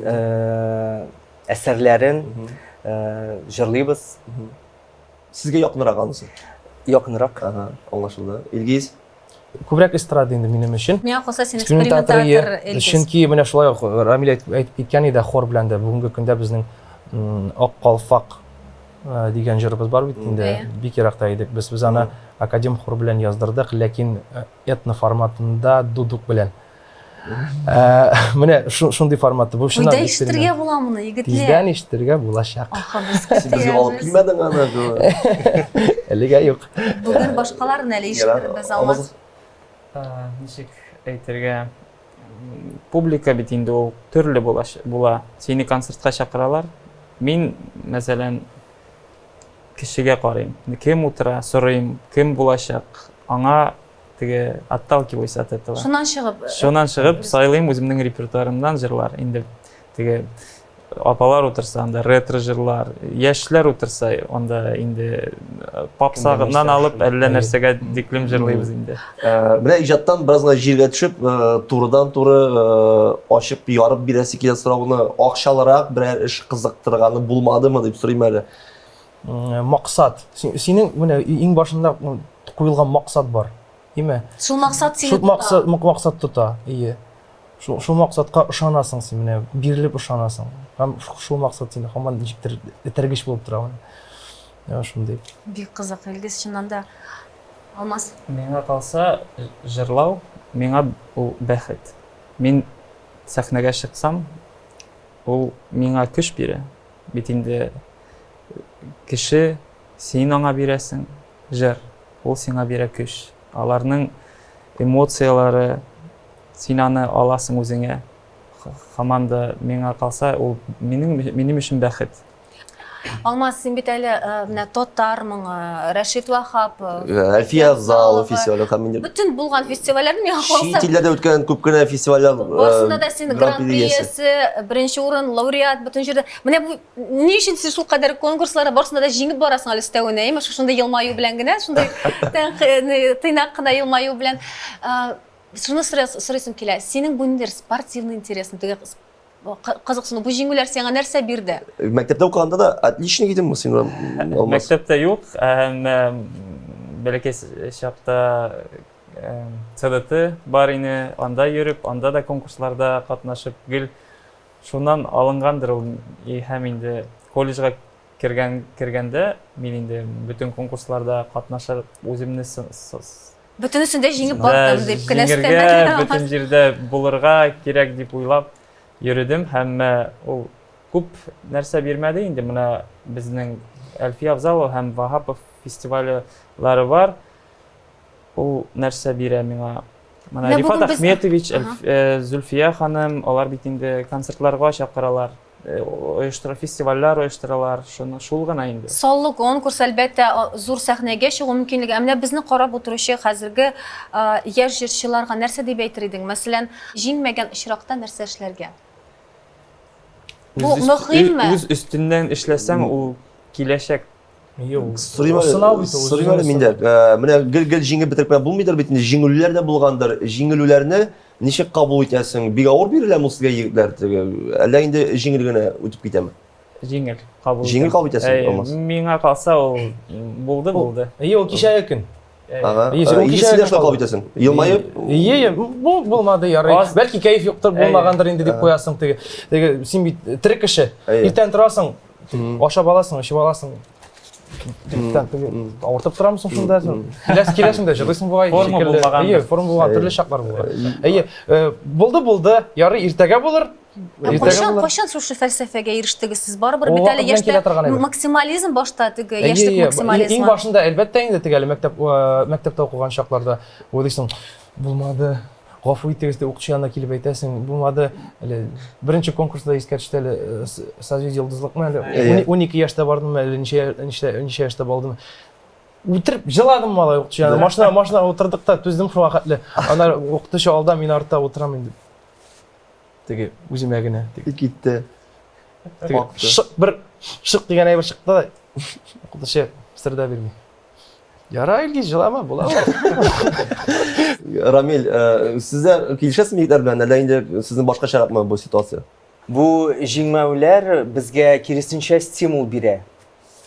әсәрләрен җырлыйбыз. Сезгә якынрак анысы? Якынрак. Ага, аңлашылды. Илгиз? Күбрәк эстрада инде минем өчен. Миңа калса, син экспериментатор, Илгиз. Чөнки менә шулай ук Рамил әйтеп киткән иде, хор белән дә бүгенге көндә безнең Ак калфак дигән җырыбыз бар бит инде. Бик еракта идек без. Без аны академ хор белән яздырдык, ләкин этно форматында дудук белән. Ә, менә шундый форматта. Бу чыннан Кайда ишетергә була моны, егетләр? Тиздән ишетергә булачак. Аха, без Син безгә алып килмәдең аны. Әлегә юк. Бүген башкаларын әле ишетербез, Алмаз. Ничек әйтергә? Публика бит инде ул төрле була. Сине концертка чакыралар. Мин, мәсәлән, кешегә карыйм. Кем утыра, сорыйм, кем булачак. Аңа теге отталкиваюсь от этого. Шуннан чыгып. Э, Шуннан чыгып сайлыйм үземнең репертуарымнан җырлар. Инде теге апалар утырса анда ретро җырлар, яшьләр утырса анда инде э, попсагыннан алып әллә нәрсәгә диклем җырлыйбыз инде. Э, менә иҗаттан бераз гына җиргә төшеп, турыдан-туры ачып ярып бирәсе килә сорауны, акчалырак берәр эш кызыктырганы булмадымы дип сорыйм әле. Максат. Синең менә иң башында куелган максат бар. Име? Шул максат сине Шул максат, максат тота. Ие. Шул, шул максатка ышанасың син менә, бирелеп ышанасың. Һәм шул максат сине һаман ничектер этәргеч булып тора менә. Менә шундый. Бик кызык, Илгиз, чыннан да. Алмаз. Миңа калса, җырлау. Миңа ул бәхет. Мин сәхнәгә чыксам, ул миңа көч бирә. Бит инде кеше, син аңа бирәсең, җыр, ул сиңа бирә көч. Аларның эмоцияләре, син аны аласың үзеңә. Һаман да миңа калса, ул минем, минем өчен бәхет. Алмаз, син бит әле э, менә татар моңы, Рәшит Вахапов, э, Әлфия Авзалова фестивале һәм инде бөтен булган фестивальләрне миңа калса. Чит илләрдә үткән күп кенә фестивальләр э, Барысында да син гран-при иясе, беренче урын, лауреат, бөтен җирдә. Менә бу ни өчен син шул кадәр конкурсларда барысында да җиңеп барасың әле өстәвенә, әйме? Шушындый елмаю белән генә, шундый тыйнак кына елмаю белән. Шуны сорыйсым килә, синең бу ниндидер спортивный интересың, теге кызыксыну, бу җиңүләр сиңа нәрсә бирде? Мәктәптә укыганда да отличник идеңме син, Алмаз? Мәктәптә юк, әмма бәләкәй чакта ЦДТ бар ине, анда йөреп, анда да конкурсларда катнашып, гел шуннан алынгандыр ул. Һәм инде колледжга кергән кергәндә мин инде бөтен конкурсларда катнашып, үземне Бөтенесен дә җиңеп бардым дип кенә өстәмә. Бөтен җирдә булырга кирәк дип уйлап йөредем һәм ул күп нәрсә бирмәде инде. Менә безнең Әлфия Авзалова һәм Ваһапов фестивальләре бар. Ул нәрсә бирә миңа? Менә Рифат Ахметович, Зөлфия ханым, алар бит инде концертларга чакыралар. Э, оештыра фестивальләр оештыралар шуны шул гына инде саллы конкурс әлбәттә зур сәхнәгә чыгу мөмкинлеге ә менә безне карап утыручы хәзерге яшь җырчыларга нәрсә дип әйтер идең мәсәлән җиңмәгән очракта нәрсә эшләргә бу мөһимме үз өстеннән эшләсәң ул киләчәк Юк. Сорыйм әле, сорыйм әле мин дә. Э, менә гел-гел җиңеп бетереп кенә булмыйдыр бит инде, җиңелүләр дә булгандыр. Җиңелүләрне ничек кабул итәсең? Бик авыр биреләме ул сезгә, егетләр? Теге, әллә инде җиңел генә үтеп китәме? Җиңел кабул Җиңел кабул итәсең, Алмаз? Миңа калса ул булды, булды. Әйе, ул кичәге көн. Ага. Э, син дә шулай кабул итәсең? Елмаеп? Әйе, бу булмады, ярый. Бәлки кәеф юктыр, булмагандыр инде дип куясың теге. Теге син бит тере кеше. Иртән торасың, Ашап аласың, эчеп аласың. Авыртып торамысың шунда? Киләсең, киләсең дә җырлыйсың бугай. Форма булмаган. Әйе, форма булган, төрле чаклар булган. Әйе, э, булды, булды. Ярый, иртәгә булыр. Кайчан, кайчан шушы фәлсәфәгә ирештегез сез? Барыбер бит әле яшьтә максимализм башта теге яшьлек максимализмы. Иң башында әлбәттә инде теге әле мәктәп э, мәктәптә укыган чакларда уйлыйсың, булмады. Гафу итегез дип укытучы янына килеп әйтәсең, булмады. Әле беренче конкурста искә төште әле э, Созвездие йолдызлыкмы әле 12 яшьтә бардым әле ничә ничә ничә яшьтә балдым. Үтереп җыладым малай укытучы янына. Машина машина утырдык та түздем шуңа хәтле. Аннары укытучы алда, мин артта утырам инде. Теге үземә генә. Теге китте. Теге шык бер шык дигән әйбер чыкты да укытучы сер дә бирми. Ярар, Илгиз, җылама, була ул. Рамил, э, сез дә килешәсезме егетләр белән, әллә инде сезнең башкачаракмы бу ситуация? Бу җиңмәүләр безгә киресенчә стимул бирә.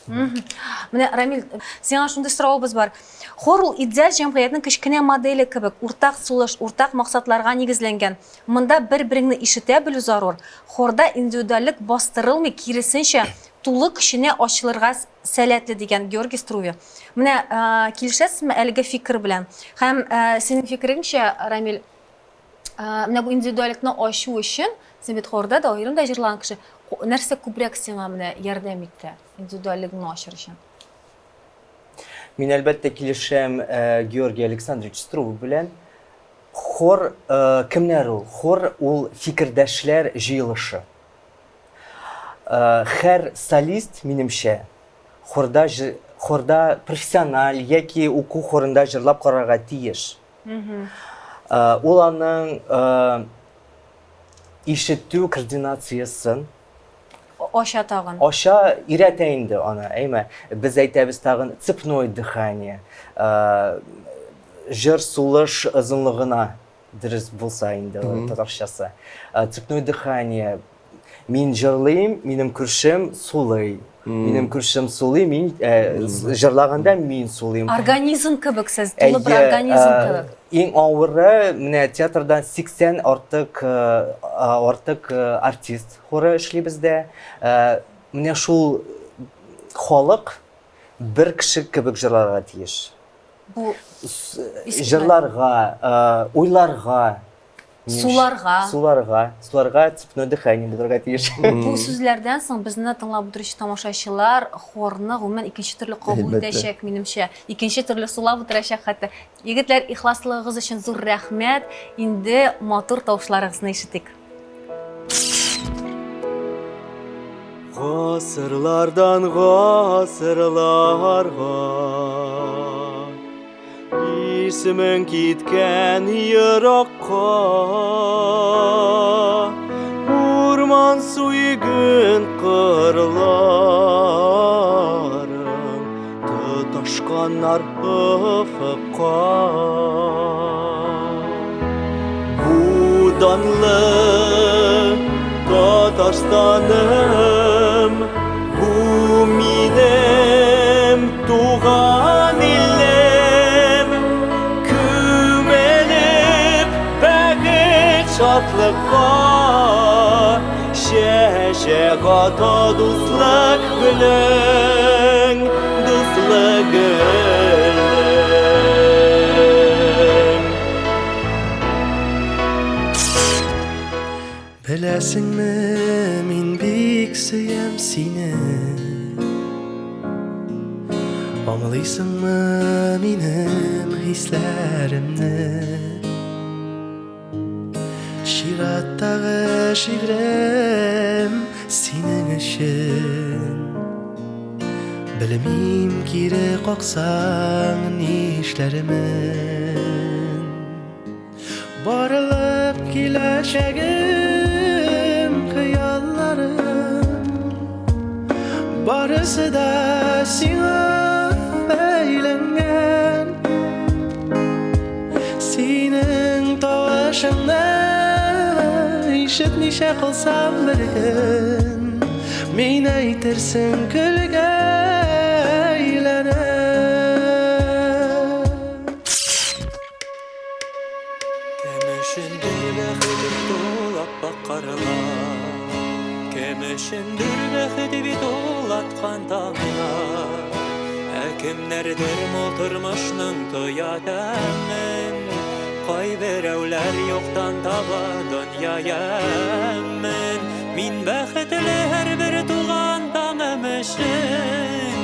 Менә, Рамил, сиңа шундый соравыбыз бар. Хор ул идеаль җәмгыятьнең кечкенә моделе кебек, уртак сулыш, уртак максатларга нигезләнгән. Монда бер-береңне ишетә белү зарур. Хорда индивидуальлек бастырылмый, киресенчә, тулы көченә ачылырга сәләтле дигән Георгий Струве. Менә килешәсезме әлеге фикер белән? Һәм синең фикереңчә, Рамил, менә бу индивидуальлекне ачу өчен, син бит хорда да, аерым да җырлаган кеше, нәрсә күбрәк сиңа менә ярдәм итте индивидуальлегеңне ачыр өчен? Мин әлбәттә килешәм Георгий Александрович Струве белән. Хор кемнәр ул? Хор ул фикердәшләр җыелышы. Һәр солист, минемчә, хорда хорда профессиональ яки уку хорында җырлап карарга тиеш. Ул аның ишетү координациясен ача тагын. Ача, өйрәтә инде аны, әйме? Без әйтәбез тагын цепное дыхание. Җыр сулыш озынлыгына дөрес булса инде татарчасы. Цепное дыхание. Мин җырлыйм, минем күршем сулый. Минем күршем сулый, мин э, җырлаганда мин сулыйм. Организм кебек сез, тулы бер организм кебек. Иң авыры менә театрдан 80 артык э, артык э, артист хоры эшли бездә. Менә шул халык бер кеше кебек җырларга тиеш. Бу җырларга, уйларга, Суларга. Суларга. Суларга цепное дыхание булырга тиеш. Бу сүзләрдән соң безне тыңлап утыручы тамашачылар хорны гомумән икенче төрле кабул итәчәк, минемчә. Икенче төрле сулап утырачак хәтта. Егетләр, ихласлыгыгыз өчен зур рәхмәт. Инде матур тавышларыгызны ишетик. Гасырлардан гасырларга Исемең киткән еракка Урман суйгын кырларың Тоташканнар офыкка Бу данлы Татарстаным, бу минем туган илем. Күмелеп бәхет шатлыкка, чәчәк ата дуслык гөлең, дуслык гөлең. Беләсеңме, мин бик сөям сине. Аңлыйсыңмы минем хисләремне? Чираттагы шигырем синең өчен. Белмим, кире каксаң нишләрмен. Барлык киләчәгем, хыялларым Барысы да сиңа бәйләнгән Синең тавышыңны ишетмичә калсам бер көн Мин әйтерсең көлгә әйләнәм Кем өчендер бәхет бит ул ап-ак карлар, Кем өчендер бәхет бит ул аткан таңнар. Ә кемнәрдер мул тормышның тоя тәмен, Кайберәүләр юктан таба дөнья ямен. Мин бәхетле һәрбер туган таңым өчен,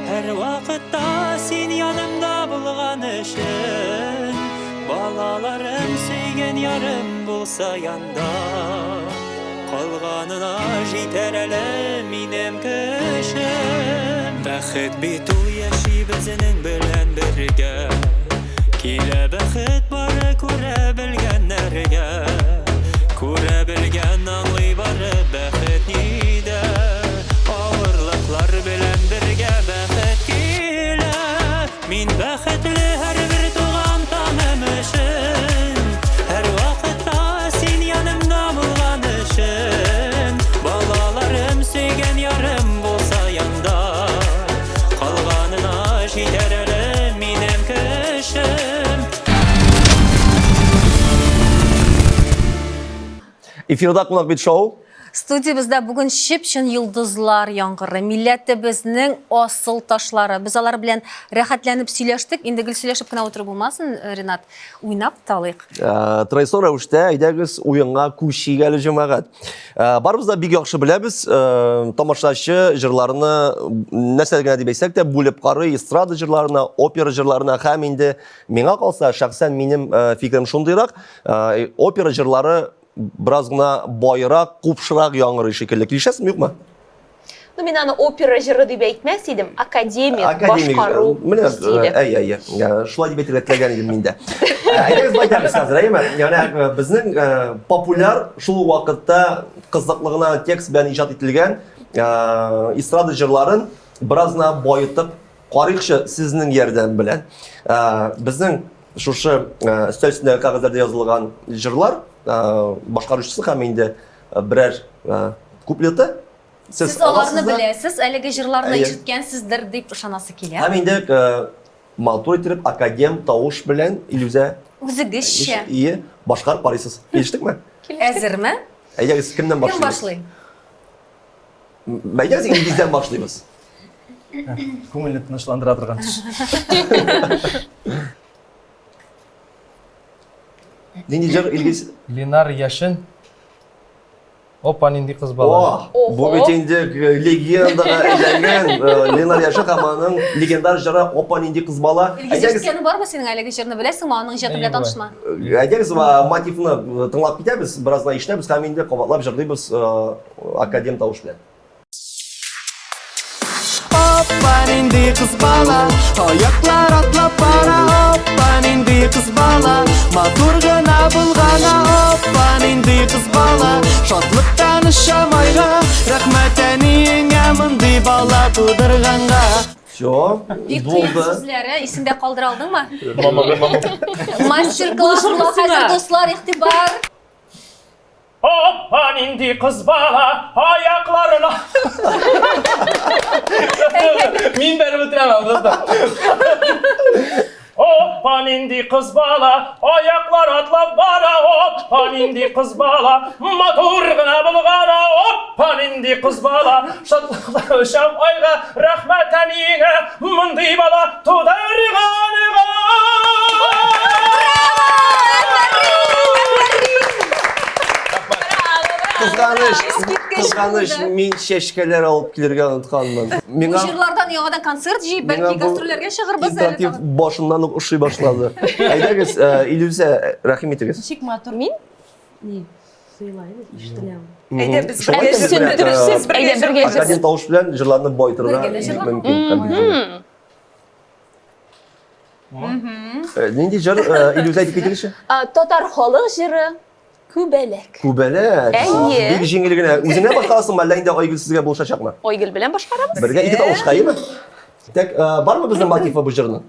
Һәрвакытта син янымда булган өчен. Балаларым сөйгән ярым булса янда, Калганына җитәр әле минем көчем. Бәхет бит ул яши безнең белән бергә, Килә бәхет бары күрә белгәннәргә. Күрә белгән аңлый бары бәхет нидә, Авырлыклар белән бергә бәхет килә. Мин бәхетле һәрбер туган таным өчен, Һәрвакытта син янымда булган өчен. Балаларым сөйгән ярым булса янда, Калганына җитәр әле минем көчем. Эфирда кунак бит шоу. Студиябездә бүген чып-чын йолдызлар яңгыры, милләтебезнең асыл ташлары. Без алар белән рәхәтләнеп сөйләштек. Инде гел сөйләшеп кенә утырып булмасын, э, Ренат. Уйнап та алыйк. Э, традицион рәвештә әйдәгез уенга күчик әле җәмәгать. Э, барыбыз да бик яхшы беләбез, тамашачы җырларны нәрсә генә дип әйтсәк тә бүлеп карый, эстрада җырларына, опера җырларына һәм инде миңа калса, шәхсән минем фикерем шундыйрак, опера җырлары бераз гына байрак, купшырак яңгырый шикелле. Килешәсеңме, юкмы? Ну, мин аны опера җыры дип әйтмәс идем, академик, академик башкару менә, стиле. Әй, әй, әй. Шулай дип әйтергә теләгән идем мин дә. Әйдәгез байтабыз хәзер, әйеме? Ягъни безнең популяр шул вакытта кызыклы гына текст белән иҗат ителгән эстрада җырларын бераз гына баетып Карыйкчы сезнең ярдәм белән. Безнең шушы өстәл өстендәге кәгазьләрдә язылган җырлар башкаручысы һәм инде берәр куплеты. Сез аларны беләсез, әлеге җырларны ишеткәнсездер дип ышанасы килә. Һәм инде матур итеп академ тавыш белән Илүзә үзегезчә ие башкарып карыйсыз. Килештекме? Әзерме? Әйдәгез, кемнән башлыйбыз? Кем башлый? Әйдәгез, Илгиздән башлыйбыз. Күңелне тынычландыра торган төш. Нинди җыр, Илгиз? Ленар Яшен. Опа, нинди кыз бала. О, бу бит инде легендага әйләнгән Ленар Яшен һәм аның легендар җыры Опа, нинди кыз бала. Илгиз, ишеткәне бармы синең әлеге җырны? Беләсеңме, аның иҗаты белән танышма? Әйдәгез, мотивны тыңлап китәбез, бераз гына ишетәбез һәм инде кабатлап җырлыйбыз академ тавыш белән. Опа, нинди кыз бала, аяклар атлап бара. Опа, нинди кыз бала, матур гына булгана. Опа, нинди кыз бала, шатлыктан очам айга. Рәхмәт әниеңә мондый бала тудырганга. Все, Бик кыен булды. сүзләре исеңдә калдыра алдыңмы? Мамага, мама. Мастер-класс була хәзер, дуслар, игътибар! Опа, нинди кыз бала, аякларына. Мин бәреп бетерәм аны. Опа, нинди кыз бала, аяклар атлап бара. Опа, нинди кыз бала, матур гына булгана. Опа, нинди кыз бала, шатлыкта очам айга. Рәхмәт әниеңә, мондый бала тудырганга. Кызганыч, кызганыч, мин чәчкәләр алып килергә онытканмын. Бу Миңа җырлардан яңадан концерт җыеп, бәлки миңа бу гастрольләргә чыгырбыз әле интерактив тагын. башыннан ук ошый башлады. Әйдәгез, Илүзә, рәхим итегез. Ничек матур. Мин? Ни? Сыйла, ишетелә. Әйдә без Шулай бергә итеп, менә, Дөрес, әйдә бергә Академ тавыш белән җырларны баетырга Бергә дә бик җырлап. мөмкин. компьютер. Нинди җыр, Илүзә, әйтеп китегезче? Татар халык җыры Күбәләк. Күбәләк. Әйе. Бик җиңел генә. Үзеңә башкарасыңмы, әллә инде Айгөл сезгә булышачакмы? Айгөл белән башкарабыз. Бергә ике тавышка, әйеме? Так, бармы безнең мотивы бу җырның?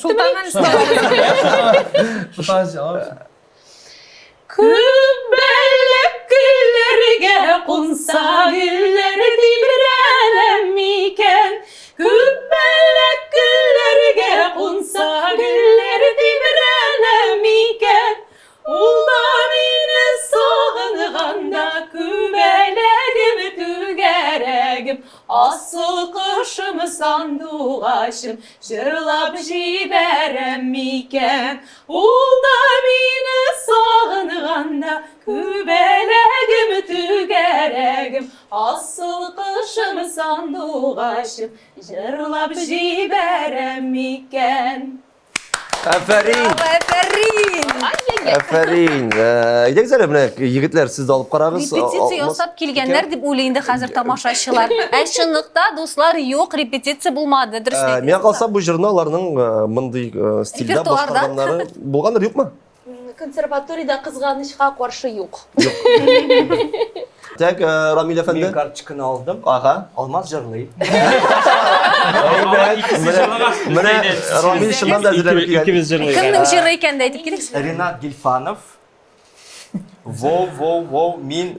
Султаннан Күбәләк гөлләргә кунса, гөлләр тибрәлә микән? Күбәләк гөлләргә кунса, гөлләр тибрәлә микән? Ул да мине сагынганда, күбәләгем, түгәрәгем, асыл кошым, сандугачым, җырлап җибәрәм микән? Ул да мине сагынганда, күбәләгем, түгәрәгем, асыл кошым, сандугачым, җырлап җибәрәм микән? Афәрин! Афәрин! Афәрин! Әйдәгез әле менә егетләр сез дә алып карагыз. Репетиция ясап килгәннәр дип уйлый инде хәзер тамашачылар. Ә чынлыкта, дуслар, юк, репетиция булмады, дөрес әйтәсез. Миңа калса, бу җырны аларның мондый стильдә башкарганнары булгандыр, юкмы? Консерваториядә кызганычка каршы юк. Так, Рамил әфәнде. Мин карточканы алдым. Ага. Алмаз җырлый. Әйбәт. Менә Рамил чыннан да әзерләнеп килгән. Икебез җырлыйк. Кемнең җыры икәнен дә әйтеп китегез. Ренат Гильфанов. Воу, воу, воу, мин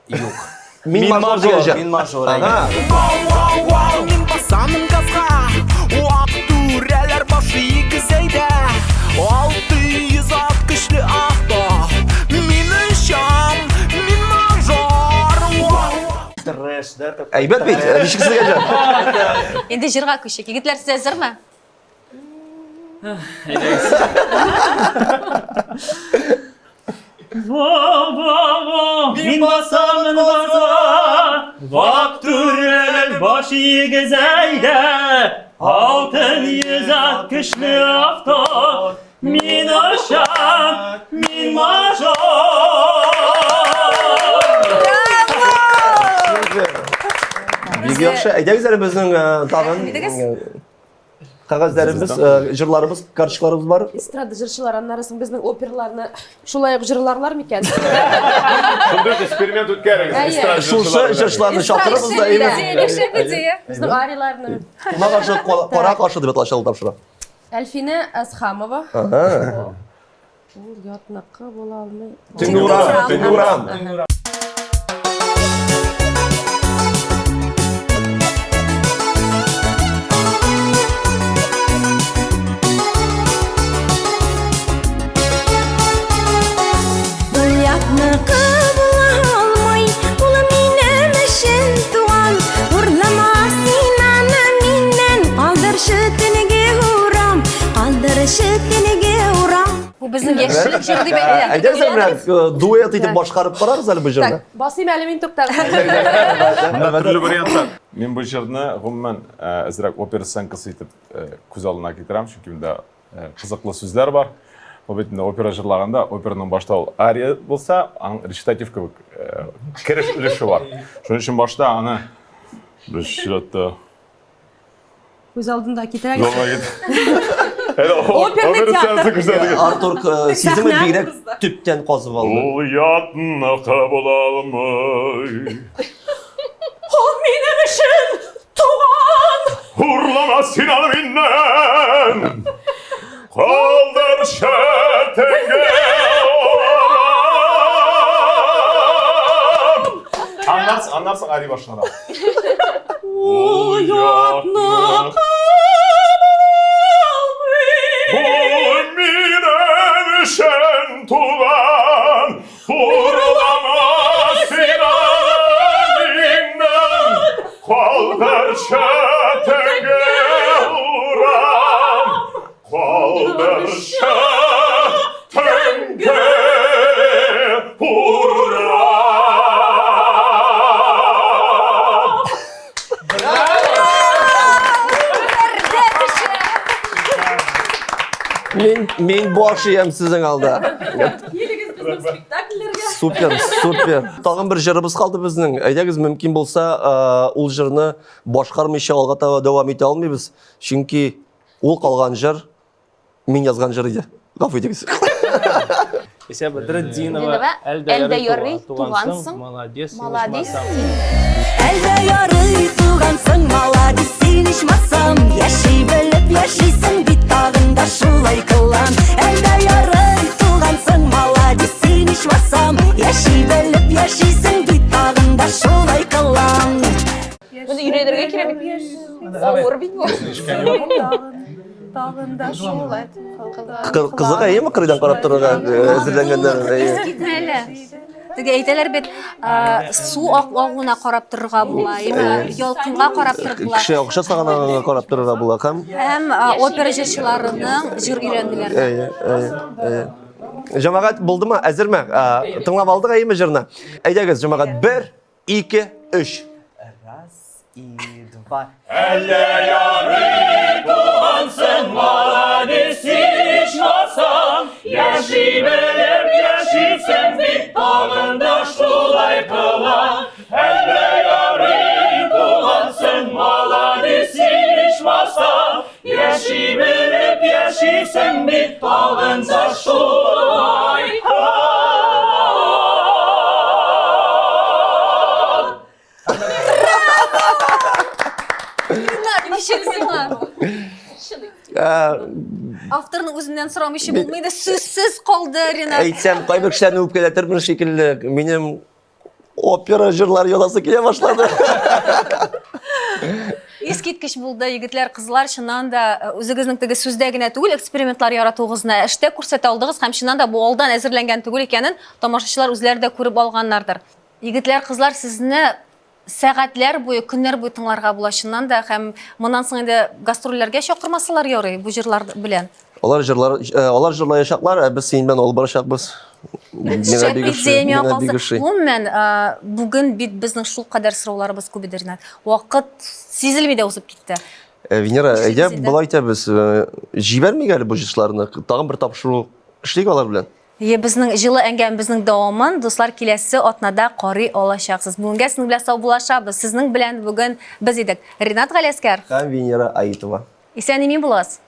юк. Мин мажор дигән җыр. Мин мажор. Ага. Вау, вау, мин басамын газга. Вак түрәләр башы игезәйдә. 600 ат көчле авто. Мин очам, мин мажор. Трэш, да? такой? Әйбәт бит, ничек сезгә җыр? Инде җырга күчик. Егетләр, сез әзерме? Во-во-во, мин басамын газга, Вак түрәләр баш игез әйдә, 600 ат көчле авто, мин очам, мин мажор. Бик яхшы. Әйдәгез әле безнең тагын кәгазьләребез, җырларыбыз, карточкаларыбыз бар. Эстрада җырчылары аннары соң безнең операларны шулай ук җырларлар микән? Шундый ук эксперимент үткәрегез. Әйе. Эстрада Шушы җырчылары белән. җырчыларны чакырыгыз да, әйе. Идея, шәп идея. Безнең арияларны. Куна каршы, кара каршы дип аталачак ул тапшыру. Әлфинә Әсхамова. Ага. Ул ятныкы була алмый. Төнге урам, төнге урам. Безнең яшьлек җыры дип әйтелә. Әйдәгез әле менә дуэт итеп башкарып карагыз әле бу җырны. Так, басыйм әле мин туктагыз. Монда төрле вариантлар. Мин бу җырны гомумән әзрәк опера сценкасы итеп күз алдына китерәм, чөнки монда кызыклы сүзләр бар. Ул бит инде опера җырлаганда, операның башта ул ария булса, аның речитатив кебек кереш өлеше бар. Шуның өчен башта аны без чиратта Күз алдында китерәгез. Оперный театр. Артур сиземе бигрәк төптән казып алды. Ул ятныкы була алмый. Ул минем өчен туган. Урлама син аны миннән. Калдыр чәтеңгә урам. Аннан, аннан соң ари башлана. Ул ятныкы Ул минем өчен туган. Урлама син аны миннән. Калдыр чәтеңгә урам. Калдыр чәтеңгә урам. Мин, мин баш иям сезнең алда. Килегез безнең спектакльләргә. Супер, супер. Тагын бер җырыбыз калды безнең. Әйдәгез, мөмкин булса, ул җырны башкармыйча алга таба дәвам итә алмыйбыз. Чөнки ул калган җыр мин язган җыр иде. Гафу итегез. Исә Бәдретдинова, әлдә ярый тугансың, молодец, молодец син. Әлдә ярый тугансың, молодец син ичмасам, яши белеп яшисең бит тагын да шулай кылан. Әлдә ярый тугансың, молодец син ичмасам, яши белеп яшисең бит тагын да шулай кылан. Моны өйрәнергә кирәк бит. Авыр бит бу. Тагын да шулай. Кызык әйеме кырыйдан карап торырга әзерләнгәннәр. Искитмәле. Теге әйтәләр бит, су агуына карап торырга була, ялкынга карап торып була. Кеше акча саганага карап торырга була һәм һәм опера җырчыларының җыр өйрәнүләренә. Әйе, әйе, әйе. Җәмәгать булдымы? Әзерме? Тыңлап алдык әйеме җырны? Әйдәгез, җәмәгать, 1 2, 3. Раз и два. Әллә ярый тугансың, молодец ичмасам, яши белеп яшисең бит, тагын да шулай кыла. Әллә ярый тугансың, молодец ичмасам, яши белеп яшисең бит, тагын да шулай кыла. Ничек сиңа? Авторның үзеннән сорамыйча булмый да, сүзсез калды Ренат. Әйтсәм, кайбер кешеләрне үпкәләтермен шикелле. Минем опера җырлары язасы килә башлады. Искиткеч булды, егетләр, кызлар, чыннан да үзегезнең теге сүздә генә түгел, экспериментлар яратуыгызны эштә күрсәтә алдыгыз һәм чыннан да бу алдан әзерләнгән түгел икәнен тамашачылар үзләре дә күреп алганнардыр. Егетләр, кызлар, сезне сәгатьләр буе, көннәр буе тыңларга була чыннан да һәм моннан соң инде гастрольләргә чакырмасалар ярый бу җырлар белән. Алар җырлар, алар җырлаячаклар, ә без синең белән алып барачакбыз. Миңа бик ошый, миңа бик ошый. Гомумән, бүген бит безнең шулкадәр сорауларыбыз күп иде, Ринат. Вакыт сизелми дә узып китте. Венера, әйдә болай итәбез, җибәрмик әле бу җырчыларны. Тагын бер тапшыру эшлик алар белән. Е, безнең җылы әңгәмәбезнең дәвамын, дуслар, киләсе атнада карый алачаксыз. Бүгенгә сезнең белән саубуллашабыз. Сезнең белән бүген без идек. Ринат Галиәскәр. Һәм Венера Аитова. Исән-имин булыгыз.